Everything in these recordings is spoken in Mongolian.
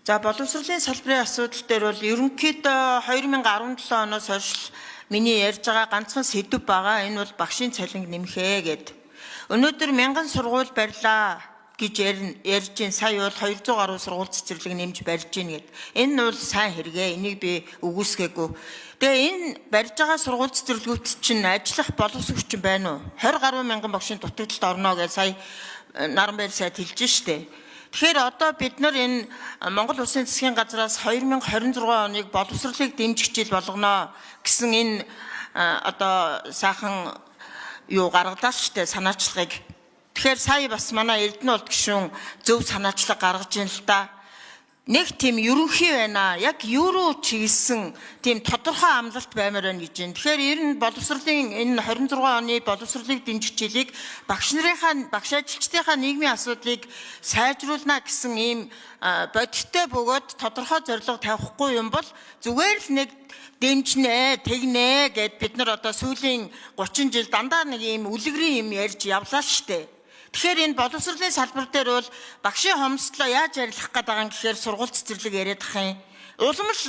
За, боловсролын салбарын асуудал дээр бол ерөнхийдөө 2017 оноос хойш миний ярьж байгаа ганцхан сэдэв байгаа. Энэ бол багшийн цалинг нэмэхээ гэд. Өнөөдөр мянган сургууль барьлаа гэж ярьж байна. Сая бол 200 гаруй сургууль цэцэрлэг нэмж барьж гин гэд. Энэ нь бол сайн хэрэгээ. Энийг би үгүйсгээгүй. Тэгээ энэ барьж байгаа сургууль цэцэрлэгүүд чинь ажиллах боловсрогч байна уу? 20 гаруй мянган багшийн дутагдалд орно гэж сая Наранбаяр сайд хэлж штэ. Тэгэхээр одоо бид нар энэ Монгол Улсын засгийн газраас 2026 оныг боловсролыг дэмжих жил болгоно гэсэн энэ одоо сайхан юу гаргалаа штэ, санаачлагыг. Тэгэхээр сая бас манай Эрдэнэ болд гишүүн зөв санаачлаг гаргаж ийн л да. Нэг тийм ерөнхий байна. Яг юу руу чиглэсэн тийм тодорхой амлалт баймаар байна гэж байна. Тэгэхээр ер нь боловсролын энэ 26 оны боловсролыг дэмжих жилийг багш нарынхаа, багш ажилчдынхаа нийгмийн асуудлыг сайжруулна гэсэн ийм бодиттой бөгөөд тодорхой зорилго тавихгүй юм бол зүгээр л нэг дэмжнэ, тэгнэ гэд бид нар одоо сүүлийн 30 жил дандаа нэг ийм үлгэрийн юм ярьж явлаа штэ. Тэгэхээр энэ боловсролын салбар дээр бол багшийн хомсдлоо яаж арилгах гээд байгаа юм гэхээр сургууль цэцэрлэг яриад ах юм. Улам л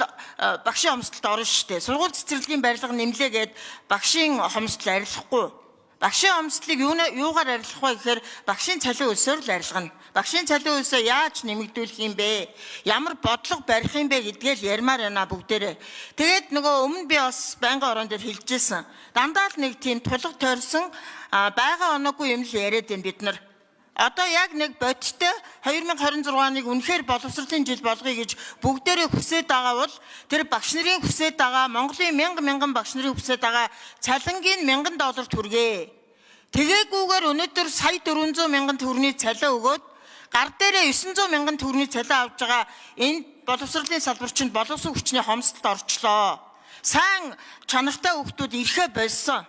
багшийн хомсдолд орно штэ. Сургууль цэцэрлэгийн барилга нэмлээгээд багшийн хомсдол арилгахгүй. Багшийн хомсдлыг юугаар арилгах вэ гэхээр багшийн цалин өсөөр л арилгана. Багшийн цалин өсөө яаж нэмэгдүүлэх юм бэ? Ямар бодлого барих юм бэ гэдгээ л ярмаар байна бүгдээрээ. Тэгээд нөгөө өмнө би бас байнгын орон дээр хэлжсэн. Дандаа л нэг тийм тулга тойрсон байгаа оноогүй юм л яриад байна бид нар. Одоо яг нэг бодиттой 2026 оныг үнэхээр боловсролын жил болгоё гэж бүгдээрээ хүсээд байгаа бол тэр багш нарын хүсээд байгаа, Монголын мянга мянган багш нарын хүсээд байгаа цалингийн $1000 түргээ. Тэгээгүйгээр өнөөдөр сая 400 мянган төгрөгийн цалин өгөөд гар дээрээ 900 мянган төгрөгийн цалин авч байгаа энэ боловсролын салбар чинь боловсон хүчний хомсдолд орчлоо. Сайн чанартай хүүхдүүд ирэхээ болсон.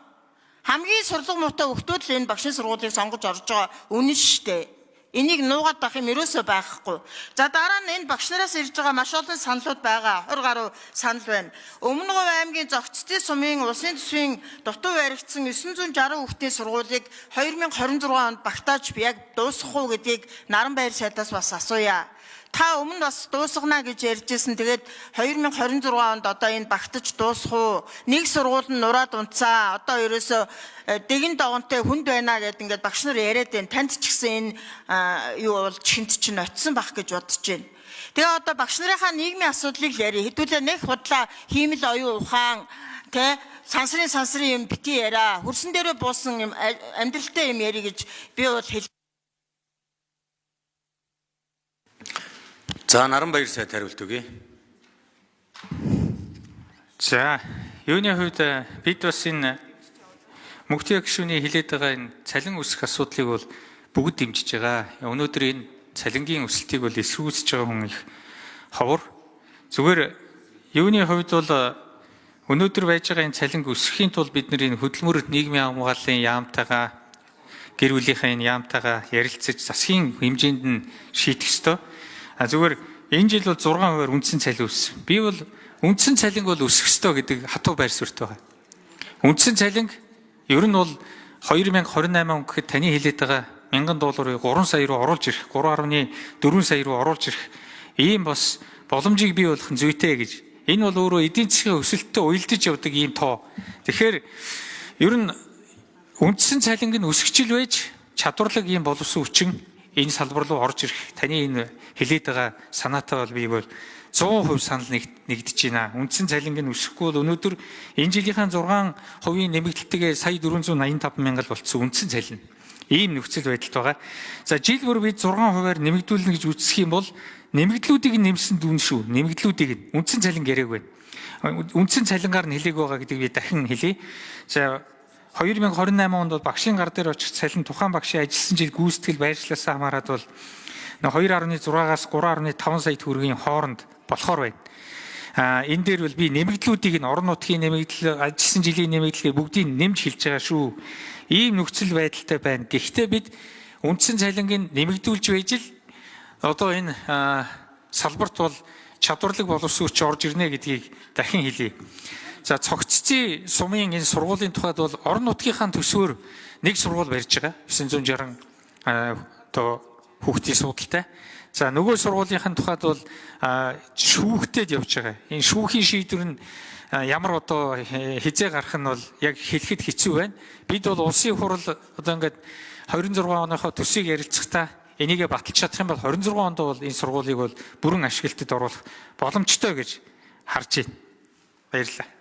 Хамгийн сурлага муутай хүүхдүүд л энэ багшийн сургуулийг сонгож орж байгаа үнэн шүү дээ. Энийг нуугаад байх юм ерөөсөө байхгүй. За, дараа нь энэ багш нараас ирж байгаа маш олон саналууд байгаа. 20 гаруй санал байна. Өмнө Говь аймгийн Зогцдын сумын улсын төсвийн дутуу баригдсан 960 хүүхдийн сургуулийг 2026 онд багтааж яг дуусгах уу гэдгийг Наранбаяр сайдаас бас асууя. Та өмнө бас дуусгана гэж ярьжсэн. Тэгээд 2026 онд одоо энэ багтаж дуусах уу? Нэг сургууль нь нураад унтсаа. Одоо ерөөсөө дэгэн догонтой хүнд байна гэд ингээд багш нар яриад байна. Танд ч гэсэн энэ юу бол чихэнд чинь очисон байх гэж бодож байна. Тэгээ одоо багш нарынхаа нийгмийн асуудлыг л ярив. Хэдүүлээ нэг худлаа хиймэл оюун ухаан тэ сансрын юм бити яриа. Хөрсөн дээрээ буусан юм амьдралтай юм ярив гэж би бол хэл За, Наранбаяр сайд хариулт өгье. За, юуны хувьд бид бас энэ Мөнхтөе гишүүний хэлээд байгаа энэ цалин өсөх асуудлыг бол бүгд дэмжиж байгаа. Өнөөдөр энэ цалингийн өсөлтийг бол эсэргүүцэж байгаа хүн их ховор. Зүгээр юуны хувьд бол өнөөдөр байж байгаа энэ цалинг өсөхийн тулд бид нар энэ хөдөлмөр нийгмийн хамгааллын яамтайгаа, гэр бүлийнхээ энэ яамтайгаа ярилцаж засгийн хэмжээнд нь шийдэх ёстой. А зүгээр энэ жил бол 6% үндсэн цалин өссөн. Би бол үндсэн цалинг бол өсөх ёстой гэдэг хатуу байр суурьтай байгаа. Үндсэн цалинг ер нь бол 2028 он гэхэд таны хэлээд байгаа $1000-ыг 3 сая руу оруулж ирэх, 3.4 сая руу оруулж ирэх ийм бас боломжийг бий болгох нь зүйтэй гэж. Энэ бол өөрөө эдийн засгийн өсөлттэй уялдаж явдаг ийм тоо. Тэгэхээр ер нь үндсэн цалинг нь өсгчил байж чадварлаг ийм боловсон хүчин энэ салбар руу орж ирэх таны энэ хэлээд байгаа санаатай бол би бол 100% санал нэгдэж байна. Үндсэн цалинг нь өсөхгүй бол өнөөдөр энэ жилийнхаа 6% нэмэгдэлтэйгээ сая 485 мянга л болцсон үндсэн цалин. Ийм нөхцөл байдалд байгаа. За, жил бүр бид 6%-аар нэмэгдүүлнэ гэж үзэх юм бол нэмэгдлүүдийг нь нэмсэн дүн шүү. Нэмэгдлүүдийг нь үндсэн цалин яриаг байна. Үндсэн цалингаар нь хэлээг байгаа гэдгийг би дахин хэлье. За, 2028 онд бол багшийн гар дээр очих цалин тухайн багшийн ажилласан жил гүйцэтгэл байршлаасаа хамаарат бол 2.6-аас 3.5 сая төгрөгийн хооронд болохоор байна. А энэ дээр бол би нэмэгдлүүдийг нь орон нутгийн нэмэгдэл, ажилласан жилийн нэмэгдэлгээ бүгдийг нэмж хэлж байгаа шүү. Ийм нөхцөл байдалтай байна. Гэхдээ бид үндсэн цалингийг нэмэгдүүлж байж л одоо энэ салбарт бол чадварлаг боловсон хүч орж ирнэ гэдгийг дахин хэлье. За, Цогццын сумын энэ сургуулийн тухайд бол орон нутгийнхаа төсвөр нэг сургууль барьж байгаа. 960 одоо хүүхдийн суудалтай. За нөгөө сургуулийнхын тухайд бол шүүхтэд явж байгаа. Энэ шүүхийн шийдвэр нь ямар одоо хизээ гарах нь бол яг хэлэхэд хэцүү байна. Бид бол улсын хурал одоо ингээд 26 оныхоо төсвийг ярилцахдаа энийгээ баталж чадах юм бол 26 онд бол энэ сургуулийг бол бүрэн ашиглалтад оруулах боломжтой гэж харж байна. Баярлалаа.